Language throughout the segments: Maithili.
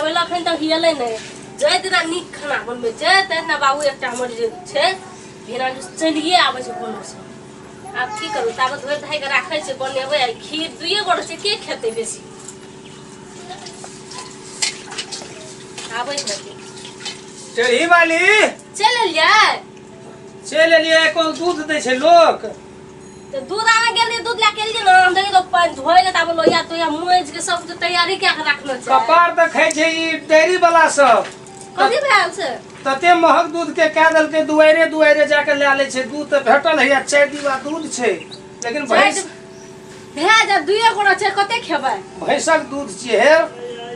आबै ल अखन तक हियलै नै जै दिना नीक खाना बनबै छै तै दिना बाबू एकटा हमर जे छै भेना जे चलिए आबै छै कोनो से। आब की करू ताबत धोइ धाइ के राखै छै बनेबै आ खीर दुइए गोटे छै के खेतै बेसी आबै छै। टेढ़ी वाली चलि एलियै? चलि एलियै। एको दूध दै छै लोक तो दूध आने गेलियै दूध लए के एलियै ने हम देखियै तऽ पानि धोइ के ताबे लोहिया तोहिया माँजि के सब कुछ तैयारी कए के राखने छै। कपार तऽ खाइ छै ई डेयरी वाला सब। कथी भेल छै? तते महग दूध के कए देलकै दुआरे दुआरे जाके लए लै छै। दूध तऽ भेटल हैया 4 डिब्बा दूध छै लेकिन भैंस भए जायत दुइए गोरा छै कते खेबै? भैंसक दूध छियै हे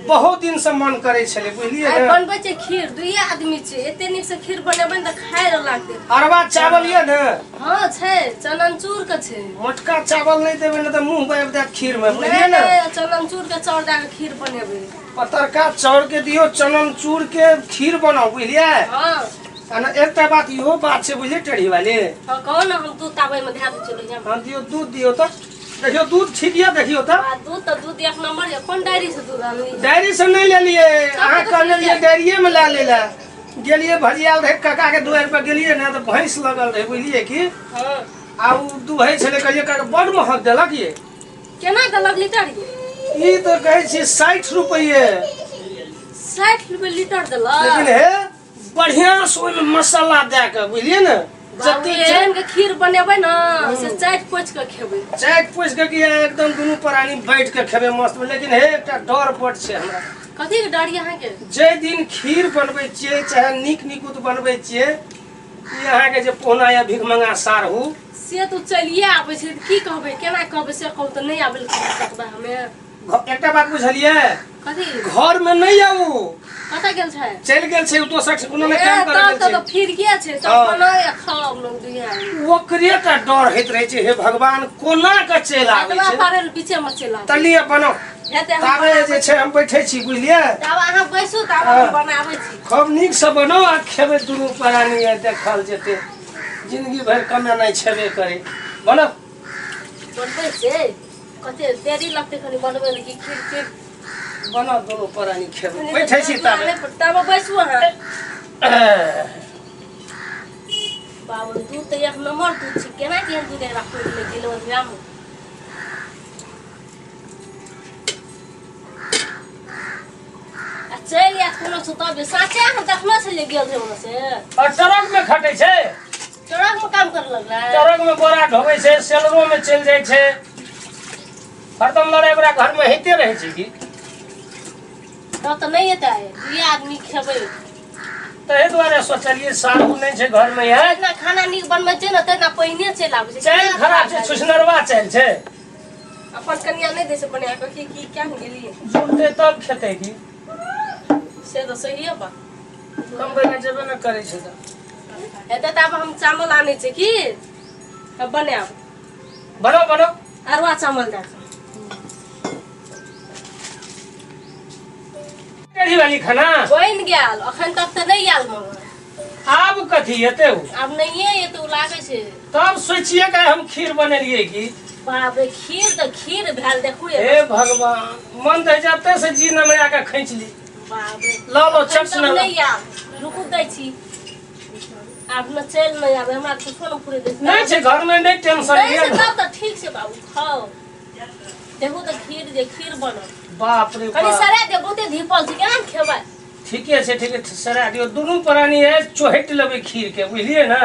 बहुत दिन से मन करै छलै बुझलियै ने। बनबै छै खीर दुइए आदमी छै एते नीक से खीर बनेबै ने तऽ खाय लए लागतै। अरवा चावल ये ने? हाँ छै चननचूर के छै। मोटका चावल नहीं देबै ने तऽ मुँह बाबि देत खीर में बुझलियै ने। चननचूर के चाउर दए के खीर बनेबै। पतरका चाउर के दियौ चननचूर के खीर बनाउ बुझलियै। हाँ एकटा बात इहो बात छै बुझलियै टेढ़ी वाली। हाँ कहू ने हम दूध ताबै में धए दै छियै। हाँ दियौ दूध दियौ तऽ देखियौ दूध ठीक ये देखियौ तऽ। दूध तऽ दूध एक नंबर ये। कोन डायरी से दूध आनलियै? डायरी से नहीं लेलियै अहाँ कहने रहियै डायरिये में लए लै लए। गेलियै भजियाल रहै काका के दुआरि पर गेलियै ने तऽ भैंस लगल रहै बुझलियै की। हाँ आ ओ दुहै छलै कहलियै काका बड महग देलक ये। केना देलक लीटर ये? ई तऽ कहै छी 60 रुपये। 60 रुपये लीटर देलक? लेकिन हे बढ़िया से ओहिमे मसाला दए के बुझलियै ने जते के खीर बनेबै ने से चाटि पोछि के खेबै। चाटि पोछि के कि एकदम दुनू प्राणी बैठ के खेबै मस्त। लेकिन हे एकटा डर बड छै हमरा। कथी के डर अहाँके? जे दिन खीर बनबै छियै चाहे नीक निकुत बनबै छियै ई अहाँके जे पहुना या भिखमंगा सारहू से तो चलिए आबै छै की कहबै केना कहबै से कहू तऽ नहि आबै लए सकबै हमे। एकटा बात बुझलियै? कथी? घर में नहीं आऊ। कतऽ गेल छै? चलि गेल छै दोसर कोनो ने काम करै गेल छै। तऽ फिर के छै सब बनाय खाओ लोग दुनिया। ओकरे टा डर होइत रहै छै हे भगवान कोना के चलि आबै छै। पारे बीचे में चलि आबै। तलिए बनाउ ताबे जे छै हम बैठै छी बुझलियै। तब अहाँ बैसू तब हम बनाबै छी। खूब नीक से बनाउ आ खेबै दुनू प्राणी देखल जेतै। जिंदगी भरि कमेनाइ छेबे करै। बनाउ बनबै छै कते देरी लगतै कनि बनबै लए कि खीर खीर बनाउ दुनू प्राणी खेबै। बैठै छी ताबे ताबे बैसू अहाँ। बाबू दूध तऽ एक नंबर दूध छै केना केहन दूध एकरा खोलि लै गेलै ओहिमे। आ चलि आयत कोनो से तब साँचे अहाँ देखने छलियै गेल रहै ओने से। और ट्रक में खटै छै? ट्रक में काम करे लगलै? ट्रक में बोरा ढोबै छै सेलरो में चलि जाइ छै। हरदम लड़ाइ ओकरा घर में होइते रहै छै की। तब तऽ नहि एतै दुइए आदमी खेबै। ताहि दुआरे सोचलियै सारू नहि छै घर में यार। जितना खाना नीक बनबै छै ने तेना पानिए चलि आबै छै। चालि खराब छै छुछनरवा चालि छै। अपन कनिया नहि दै छै बना कऽ की की क्या गेलियै जुटतै तब खेतै की। से तऽ सहिए बात। कमबै लए जेबे ने करै छै तऽ। हेतै तऽ आब हम चावल आनै छै की तब बनायब। बनाउ बनाउ अरवा चावल दए कऽ। कढ़ी वाली खाना बनि गेल अखन तक तऽ नहि आयल मगर। आब कथी एतै? आब नहिए एतै ओ लागै छै। तब सोचिए के हम खीर बनेलियै की। बाप रे खीर तऽ खीर भेल देखू। हे भगवान मन तऽ जते से जी नमरा के खींच ली। बाप रे लऽ लो चट से नहि आयल रुकू दै छी। आब न चलि नहि आबै हमरा कुछो नहि फुरै दै। नहि छै घर में नहि टेंशन नहि तब तऽ ठीक छै बाबू खाओ। देखू तऽ खीर जे खीर बनल। बाप रे कनि सरा दे बहुते धीपल छै केना खेबै? ठीके छै ठीके सरा दियौ दुनू प्राणी है चोहटि लेबै खीर के बुझलियै ने।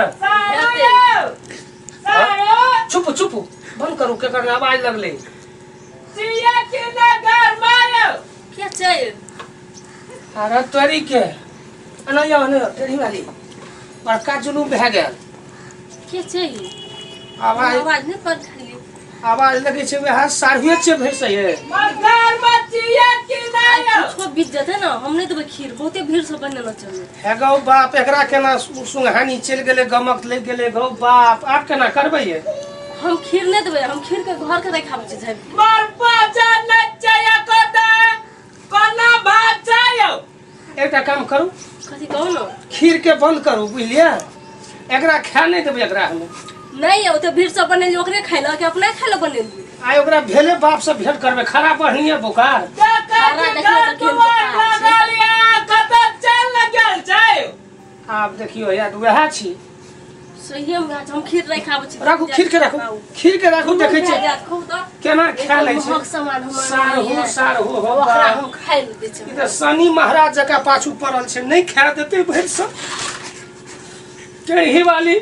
चुप चुप बंद करू केकर आवाज लगलै। के छै? अरे तोरी के एना यौ ने टेढ़ी वाली बड़का जुलूम भए गेल। के छै? आवाज आवाज नहि पर खाली आवाज लगै छै वएह साढ़े छै भैंस ये। कुछो बीत जेतै ने हम नहि देबै खीर बहुते भीड़ से बनेने छलियै। हे गौ बाप एकरा केना सुंघानी चलि गेलै गमक लागि गेलै गौ बाप आब केना करबै ये? हम खीर नहि देबै हम खीर के घर के रखाबै छै झाँपि। एकटा काम करू। कथी कहू ने? खीर के बंद करू बुझलियै। एकरा खाए नहीं देबै एकरा हम। नहीं ओते भीड़ सब बनेलियै ओकरे खाइ लए कि अपने खाइ लए बनेलियै? आइ ओकरा भेले बाप से भेंट करबै खराब बढ़िया बोकार। खाना देखियौ तऽ केहन बोकार छै। आब देखियो यार वएह छी सहिए में हम खीर नहीं खाबै छी। राखू खीर के, राखू खीर के, राखू देखै छी केना खा लै छै। सार हो सार हो हो ओकरा हम खाइ लै छी। ई त शनि महाराज जका पाछू पड़ल छै, नहीं खा देतै भरि सब टेढ़ी वाली।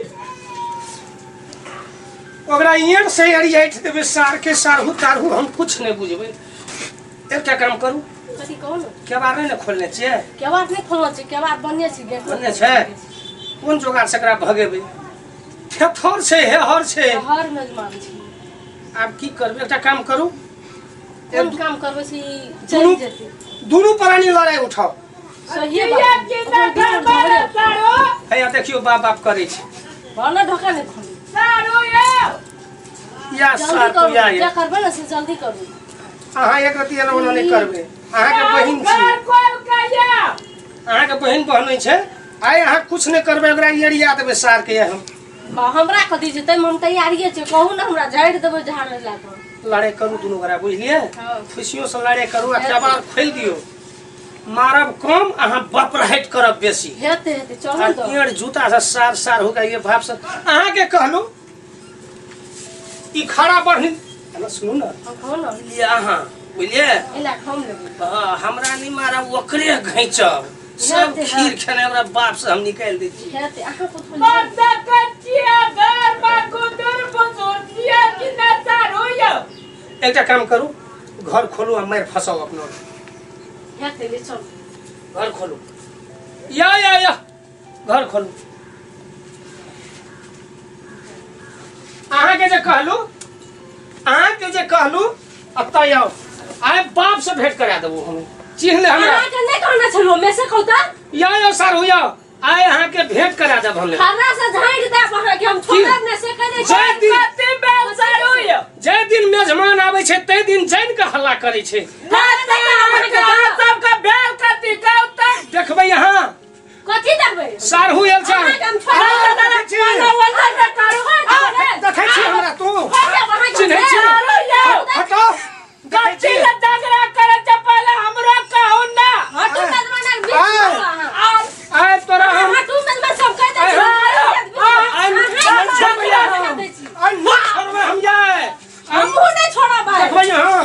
ओकरा ईंट से अरियाइठ देबै सार के, सारहू तारहू हम कुछ नहीं बुझबै। एकटा काम करू, कथी कहू ने, केबाड़ नहीं ने खोलने छियै? केबाड़ नहीं खोलने छियै, केबाड़ बन्ने छै, गेट बन्ने छै। कोन जोगाड़ से एकरा भगेबै? थेथर छै, हेहर छै, हर मेजमान छै। आब की करबै? एकटा काम करू। कोन काम करबै से चलि जेतै? दुनू प्राणी लड़ाई उठाओ। सही बात। हैया देखियो बाप बाप करै छै। भले ढोका नहीं खोली। सारू यौ या सारू या जे करबै ने से जल्दी करू। अहाँ एक रति एना ओना नहि करबै। अहाँके बहिन छी, अहाँके बहिन बहनै छै। आइ अहाँ कुछ नहि करबै, ओकरा एरिया देबै सार के। हम हमरा कथी छै, ताहिमे हम तैयारिये छियै। कहू ने हमरा झाड़ि देबै, झाड़ै लए कऽ। लड़ाइ करू दुनू गोरा, बुझलियै? खुशियो से लड़ाइ करू आ केबाड़ खोलि दियौ। मारब कम, अहाँ बपराहट करब बेसी। हेतै हेतै, चलू तऽ। पेड़ जूता से सार सार हो गया भाव से। अहाँके कहलू ई खड़ा बढ़नी सुनू ने, बुझलियै अहाँ? बुझलियै? हमरा नहीं मारब, ओकरे घैचब। सब खीर खेने हमरा बाप से हम निकालि दै छी। एकटा काम करू, घर खोलू आ मारि फसाउ अपना। घर खोलू, या या या घर खोलू। अहाँके जे कहलू, अहाँके जे कहलू अतऽ आउ, आइ बाप से भेंट करा देबो हम। चिन्ह ले हमरा। अहाँके नहि कहने छलहुँ, हमेशा कहू तऽ। या या सारू या, आइ अहाँके भेंट करा देब हम। खर्रा से झाड़ि देब अहाँके, हम छोड़ब नहि से कहि दै छी। जाहि दिन मेजमान आबै छै ताहि दिन जानि कऽ हल्ला करै छै। देखबै अहाँ कथी देखबै? सारहू आयल छै। देखै छी हमरा तू चिन्है छी? हटो। कथी ले झगड़ा करै छै? पहिले हमरो कहू ना। हटू मेजमान बीच में अहाँ। आइ तोरा हम हटू मेजमान सब कहि दै छी। आइ नहि छोड़बै हम जाय। हमहूँ नहि छोड़ब। देखबै अहाँ।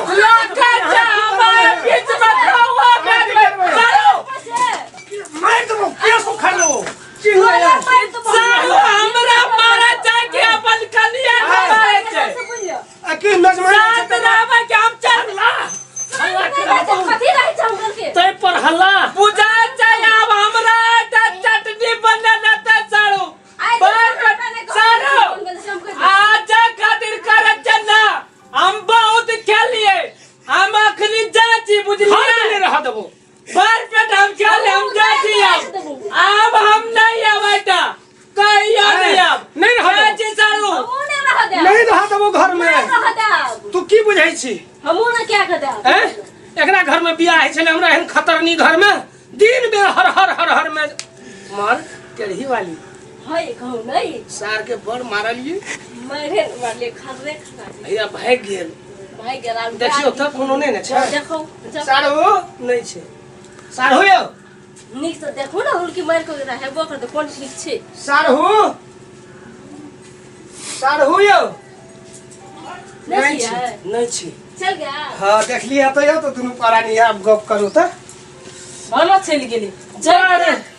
बीच में कहू मारि देबो, केस उखाड़ लेबो। चिन्ह ले। हमरा मारै छै कि अपन कनिया के मारै छै? आ की मेजमान साथ रहबै कि हम चलला? कथी रहै छै हम के तै पर हल्ला बुझा छै। आब हमरा चटनी बने देतै सारू। सारू आज खातिर करै छै ना, हम बहुत खेलिए, हम अखनी जाइ छी, बुझलियै? नहि रह देबो भर पेट हम खेले, हम जाइ छी। अब हम नहीं आबै टा, कहियो नहीं आब। नहीं रह जाइ छी सारू। नहीं रह देबो घर में। तू की बुझै छी? हमहूँ ने क्या कह देब। एकरा घर में बियाह होइ छलै, हमरा एहन खतरनी घर में दिन में हर हर हर हर में मार टेढ़ी वाली है। कहू नहीं सार के बड़ मारलिए, मारे मारलिए, खर्रे खा भैया भागि गेल, भागि गेल। देखियो तऽ कोनो नहि ने छै। देखो सारू नहि छै। सारू यौ नीक से देखू ने, हुनकी मारि कऽ हेबो करतै। कोन ठीक छै? सारू सारू यौ नहीं छै, नहीं छै, चल गया। हाँ देखलियै तऽ यौ, तऽ दुनू प्राणी आब गप करू तऽ। भानो चलि गेली।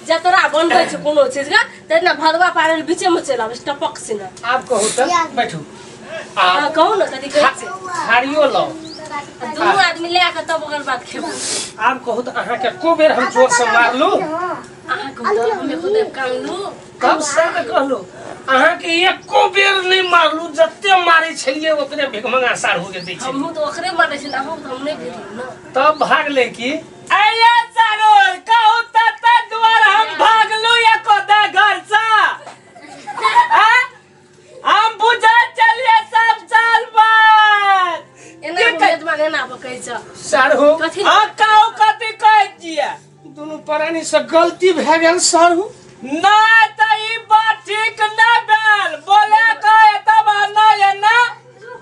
जतरा बनबै छै कोनो चीज के तेना भदवा पारल बीचे में चलि आबै छै टपक से ना। आब कहू तऽ बैठू। हां कहू ने कथी कहै छै? थारियो लाउ, दुनू आदमी लए कऽ तब ओकर बाद खेबै। आब कहू तऽ अहाँके को बेर हम जोर से मारलू? अहाँ कहू तऽ हम एको देब कानलू। कब से तऽ कहलू अहाँके एको बेर नहि मारलू, जते मारै छलियै ओतने भिखमंगा साढ़ू के दै छलियै। हमहूँ तऽ ओकरे मारै छलियै, अहूँ तऽ हम नहि भेटलू ने। तब भागलै की? अये सारू कहू तऽ दुआर हम भागलू एको दे घर से। हम बुझा चलिए सब साल बाद एना मेजमान एना कहै छै साढ़ू। कथी कहू कथी कहै छियै? दुनू प्राणी से गलती भए गेल साढ़ू। नहीं तऽ ई बात ठीक नहि भेल। बोले के तब नहि एना,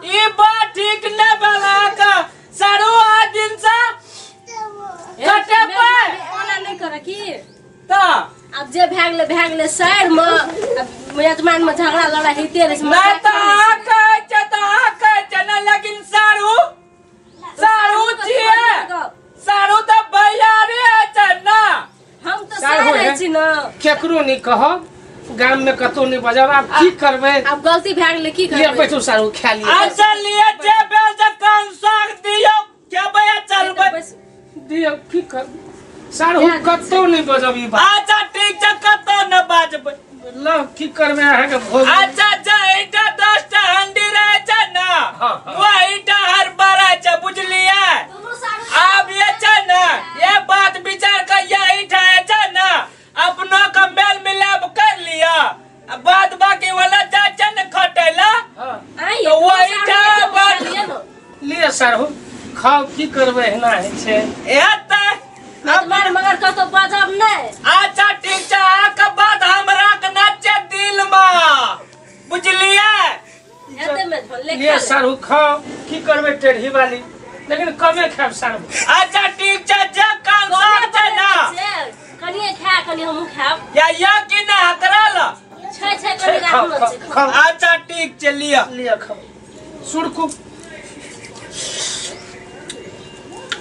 ई बात ठीक नहि भेल अहाँके सारू। आ दिन से कटे पर ओना नहि करे की तऽ आब जे भए गेलै शहर में यजमान में झगड़ा लड़ाई होइते रहै छै। ना त अहाँ कहै छै त अहाँ कहै छै ना, लेकिन सारू सारू छियै, सारू त भैयारी छै ना। हम त सार रहै छी ना। केकरो नहीं कहब, गाम में कतौ नहीं बजाब। आब की करबै, आब गलती भए गेलै की करबै। बैठू सारू खा लिअ। अच्छा लिअ जे भेल से कान साग दियौ, खेबै आ चलबै। दियौ की कर सारू, कतौ नहीं बजब ई बात। अच्छा ठीक छै, कतौ न बाजबै। ल की करबै अहाँके भोज। अच्छा जहिटा 10टा हंडी रहै छै ना, वहीटा हर बड़ा छै, बुझलियै। आब ये छै ना, ये बात विचार के यहीटा छै ना, अपनो के मेल मिलाप कर लिया, बाद बाकी वाला जा छै ने खटेला, तो वहीटा बात लिअ सारू खाओ। की करबै, एना होइ छै। एतै मगर कतौ बाजब नहि। अच्छा ठीक छै, अहाँके बात हमरा के ना छै दिल में, बुझलियै। लिअ सारू खाओ, की करबै टेढ़ी वाली, लेकिन कमे खायब सारू। अच्छा ठीक छै, जे कान साग छै ना कनिए खा, कनि हमहूँ खायब। या कि ना हकरा ल छै छै कनि राखलो छै। अच्छा ठीक छै, लिअ लिअ खाओ। सुरकू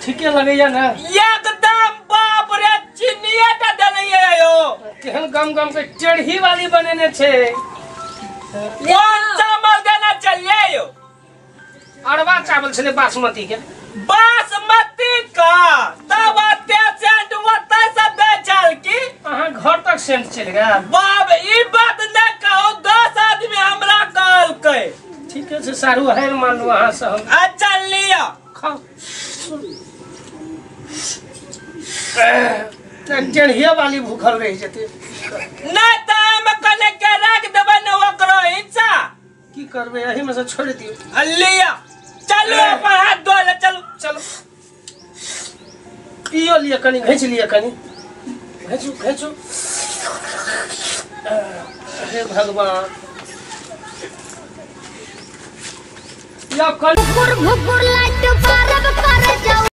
ठीके लगैया ना एकदम। बाप रे चिनिया टा देलैया यो, केहन गम गम के टेढ़ी वाली बनेने छै। कोन चावल देना चलिए यो? अरवा चावल छलै बासमती के। बासमती का तब एते सेंट ओतय से बेचल की अहाँ घर तक सेंट चलि गेल। बाप ई बात न कहू, 10 आदमी हमरा कहलकै। ठीके छै सारू, हारि मानू अहाँ से हम। अच्छा लिअ खाओ। टेढ़िया वाली भूखल रहि जेतै। नहि तऽ एहिमे कने के राखि देबै ने ओकरो हिस्सा। की करबै, एहि में से छोड़ि दियौ। लिअ चलू अपन हाथ धो ले, चलू चलू पियो लिअ, कनि घींच लिअ, कनि घींचू घींचू। हे भगवान, या कल भुकुर भुकुर लाइट बारब कर जाऊ।